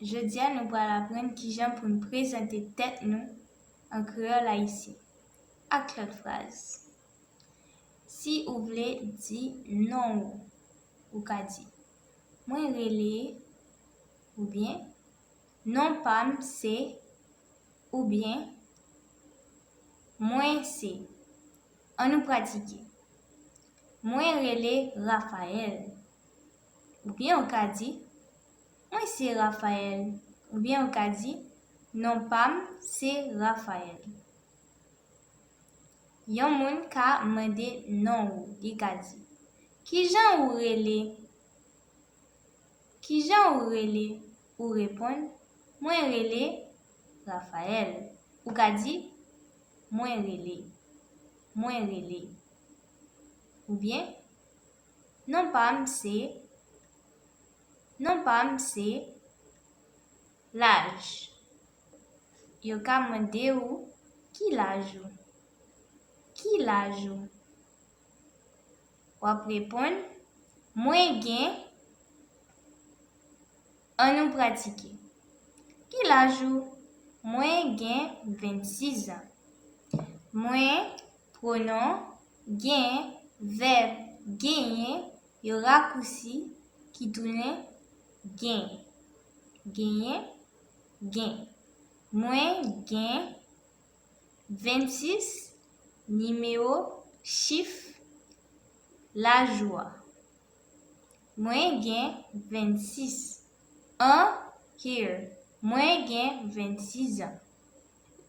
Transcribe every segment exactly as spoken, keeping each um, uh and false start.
Jodi a, nou pral aprann kijan pou n prezante tèt nou an kreyòl ayisyen ak lòt fraz. Si ou vle di non ou, ou ka di, "Mwen rele," oubyen, "Non pa m se," oubyen, "Mwen se." Ann nou pratike. "Mwen rele Raphaël." Oubyen ou ka di, "Mwen se Raphaël." Oubyen ou ka di, "Non pa m se Raphaël." Yon moun ka mande non ou, li ka di, "Kijan ou rele?" "Kijan ou rele?" Ou reponn, "Mwen rele Raphaël." Ou ka di, "Mwen rele, mwen rele." Oubyen, "Non pa m se, non pa m se." Laj. Yo ka mande ou, "Ki laj ou? Ki laj ou?" W ap reponn, "Mwen gen." Ann nou pratike. "Ki laj ou?" "Mwen gen vennsis an." "Mwen," pwonon, "gen," vèb, "genyen," yo rakousi ki tounen "gen." Genyen, gen. "Mwen gen vennsis," nimewo, chif, laj ou a. "Mwen gen vennsis an, year." "Mwen gen vennsis an."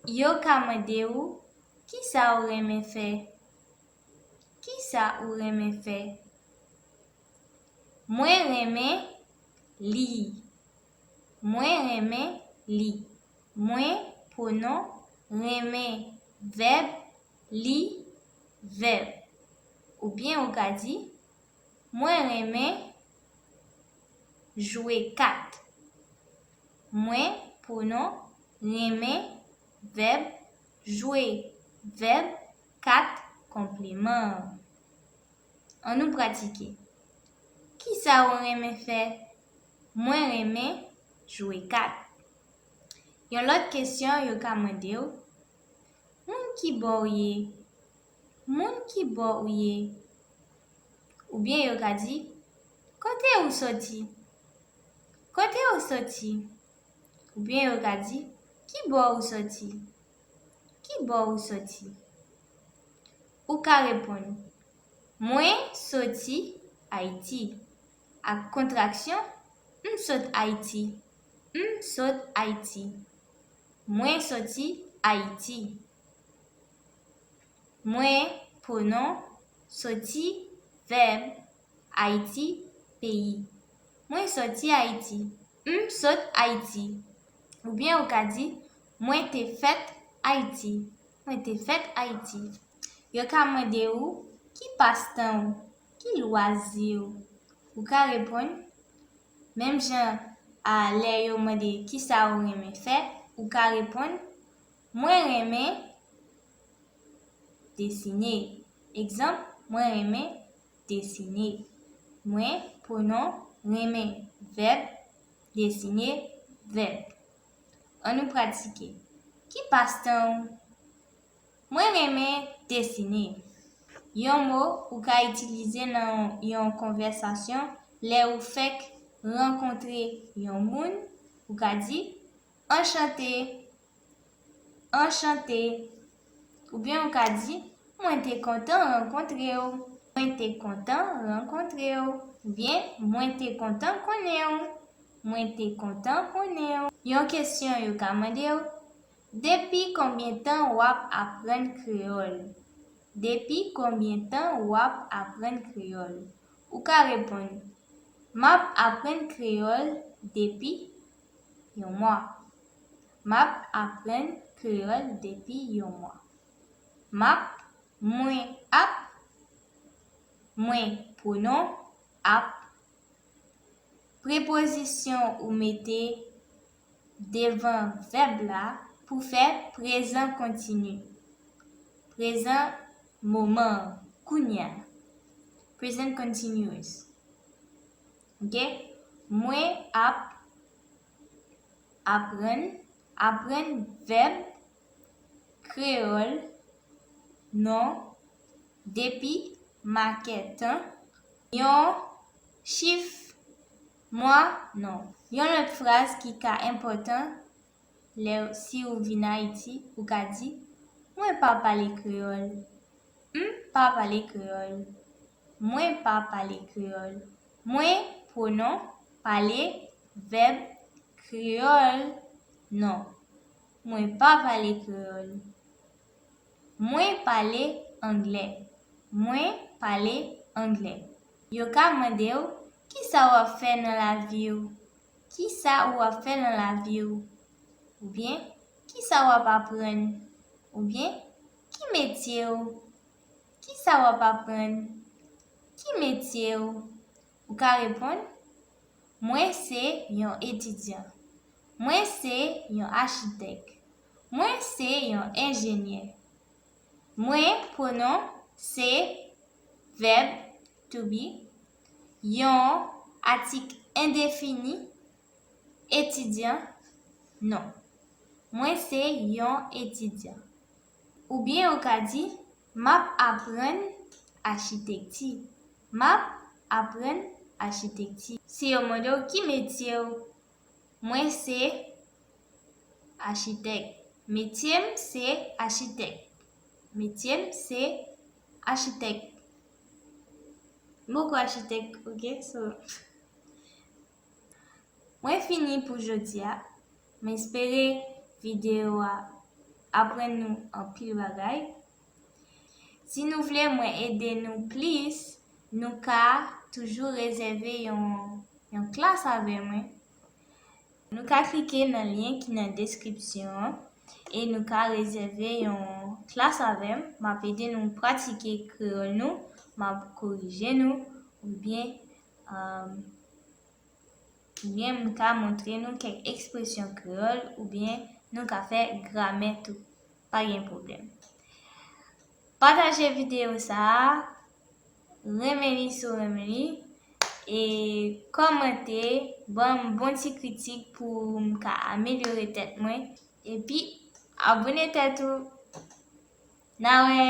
Yo ka mande ou, "Kisa ou renmen fè?" "Kisa ou renmen fè?" "Mwen renmen li." "Mwen renmen li." "Mwen," pwonon, "renmen," vèb, "li," vèb. Oubyen ou ka di, "Mwen renmen jwe kat." "Mwen," pwonon, "renmen," vèb, "jwe," vèb, "kat," konpleman. Ann nou pratike. "Kisa ou renmen fè?" "Mwen renmen jwe kat." Yon lòt kesyon yo ka mande w, "Moun ki bò ou ye?" "Moun ki bò ou ye?" Oubyen yo ka di, "Kote ou soti?" "Kote ou soti?" Oubyen yo ka di, "Ki bò ou soti?" "Ki bò ou soti?" Ou ka reponn, "Mwen soti Ayiti." Ak kontraksyon, "M sot Ayiti." "M sot Ayiti." "Mwen soti Ayiti." "Mwen," pwonon, "soti," vèb, "Ayiti," peyi. "Mwen soti Ayiti." "M sot Ayiti." Oubyen ou ka di, "Mwen te fèt Ayiti." "Mwen te fèt Ayiti." Yo ka mande ou, "Ki pastan ou? Ki lwazi ou?" Ou ka reponn, menm jan a lè yo mande, "Kisa ou renmen fè?" Ou ka reponn, "Mwen renmen desine." Egzanp, "Mwen renmen desine." "Mwen," pwonon, "renmen," vèb, "desine," vèb. Ann nou pratike. "Ki pastan ou?" "Mwen renmen desine." Yon mo ou ka itilize nan yon konvèsasyon lè ou fèk rankontre yon moun, ou ka di, "Anchante." "Anchante." Oubyen ou ka di, "Mwen te kontan rankontre w." "Mwen te kontan rankontre w." Oubyen, "Mwen te kontan konnen w." "Mwen te kontan konnen w." Yon kesyon yo ka mande w, "Depi konbyen tan w ap aprann kreyòl?" "Depi konbyen tan w ap aprann kreyòl?" Ou ka reponn, "M ap aprann kreyòl depi yon mwa." "M ap aprann kreyòl depi yon mwa." "M ap," "mwen ap," "mwen," pwonon, "ap." Prepozisyon ou mete devan vèb la pou fè prezan kontini. Prezan moman, kounye a. Present continuous. Oke? "Mwen ap Aprann, aprann vèb kreyòl, non, depi, makè, tan, yon, chif, mwa, non. Yon lòt fraz ki ka enpòtan lè si ou vin Ayiti, ou ka di, mwen pa pale kreyòl. M pa pale kreyòl. Mwen pa pale kreyòl. Mwen, pwonon, pale, vèb, kreyòl, non. Mwen pa pale kreyòl. Mwen pale anglè. Mwen pale anglè. Yo ka mande w, kisa w ap fè nan lavi w? Kisa ou ap fè nan lavi w? Oubyen, kisa w ap aprann? Oubyen, ki metye w? Kisa w ap aprann? Ki metye w? Ou ka reponn, mwen se yon etidyan. Mwen se yon achitèk. Mwen se yon enjenyè. Mwen, pwonon, se vèb to be, yon atik endefini, etidyan, non. Mwen se yon etidyan. Oubyen ou ka di, m ap aprann achitekti. M ap aprann achitekti. Si yo mande w ki metye w, mwen se achitèk. Metye m se achitèk. Metye m se achitèk. M poko achitèk, oke? So, mwen fini pou jodi a. M espere videyo a aprann nou anpil bagay. Si nou vle mwen ede nou plis, nou ka toujou rezève yon, yon klas avè mwen. Nou ka klike nan lyen ki nan deskripsyon an e nou ka rezève yon klas avè m. M ap ede nou pratike kreyòl nou, m ap korije nou, oubyen, um, oubyen m ka montre nou kèk ekspresyon kreyòl, oubyen nou ka fè gramè tou. Pa gen pwoblèm. Pataje videyo sa a, renmen li si w renmen li, e kòmante, ban m bon ti kritik pou m ka amelyore tèt mwen, epi abone tèt ou. N a wè!